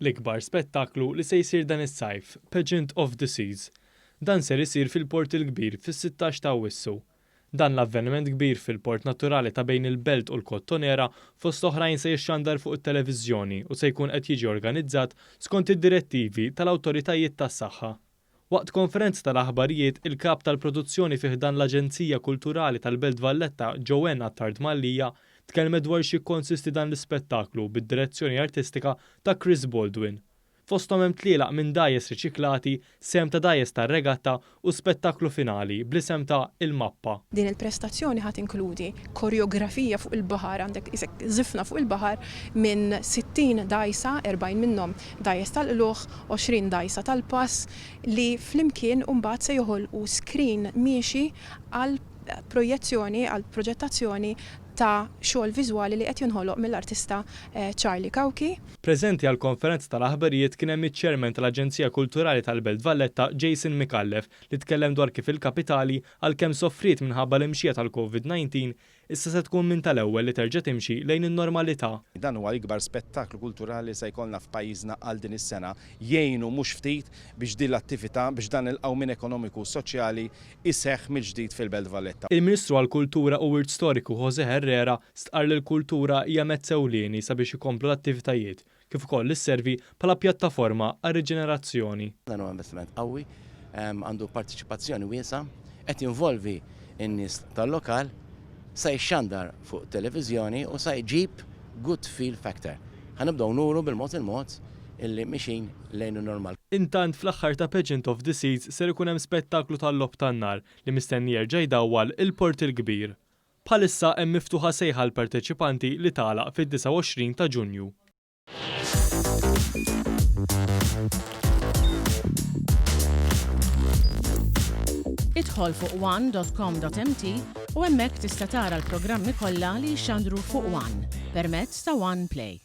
L-ikbar spettaklu li se jsir dan is-sajf, Pageant of the Seas. Dan ser isir fil-Port il-Kbir fis-16 ta' Awwissu. Dan l-avveniment kbir fil-port naturali ta' bejn il-Belt u l-Kottonera fost oħrajn se jixxandar fuq it-televiżjoni u se jkun qed jiġi organizzat skont id-direttivi tal-awtoritajiet tas-saħħa. Waqt konferenza tal-aħbarijiet, il-Kap tal-Produzzjoni fi ħdan l-Aġenzija Kulturali tal-Belt Valletta, Joanne Attard Mallia, tkellmet dwar x'jikkonsisti dan l-ispettaklu bid-direzzjoni artistika ta' Chris Baldwin. Fosthom hemm tlielaq minn dgħajjes riċiklati, sehem ta' dgħajjes tar-regatta u spettaklu finali bl-isem ta' Il-Mappa. Din il-prestazzjoni ħa tinkludi koreografija fuq il-baħar, għandek qisek żifna fuq il-baħar minn 60 dgħajsa, 40 minnhom dgħajjes tal-qlugħ, 20 dgħajsa tal-pass li flimkien imbagħad se joħolqu screen miexi għal projjezzjoni, għal proġettazzjoni ta' xogħol viżwali li qed jinħoloq mill-artista Charlie Cauchi. Preżenti għall-konferenza tal-aħbarijiet kien hemm iċ-Chairman tal-Aġenzija Kulturali tal-Belt Valletta Jason Micallef li tkellem dwar kif il-kapitali, għalkemm sofriet minħabba l-imxija tal-Covid 19, issa se tkun minn tal-ewwel li terġa' timxi lejn in-normalità. Dan huwa l-ikbar spettaklu kulturali li se jkollna f'pajjiżna għal din is-sena. Jgħinu mhux ftit biex din l-attività, biex dan il-qawmien ekonomiku u soċjali jseħħ mill-ġdid fil-Belt Valletta. Il-Ministru għall-Kultura u Wirt Storiku José Herrera stqarr li l-kultura hija mezz ewlieni sabiex ikomplu l-attivitajiet, kif ukoll li sservi bħala pjattaforma għar-riġenerazzjoni. Dan huwa investiment qawwi, għandu parteċipazzjoni wiesgħa, qed jinvolvi n-nies tal-lokal, se jixxandar fuq televiżjoni u se jġib good feel factor. Ħa nibdew nuru bil-mod il-mod illi mixin lejn in-normal. Intant fl-aħħar ta' Pageant of the Seas ser ikun hemm spettaklu tal-logħob tan-nar li mistenni jerġa' jdawwal il-Port il-Kbir. Bħalissa hemm miftuħa sejħa għall-parteċipanti li tagħlaq fid-29 ta' Ġunju. Idħol fuq one.com.mt u hemmhekk tista' tara l-programmi kollha li jixxandru fuq One permezz ta' One Play.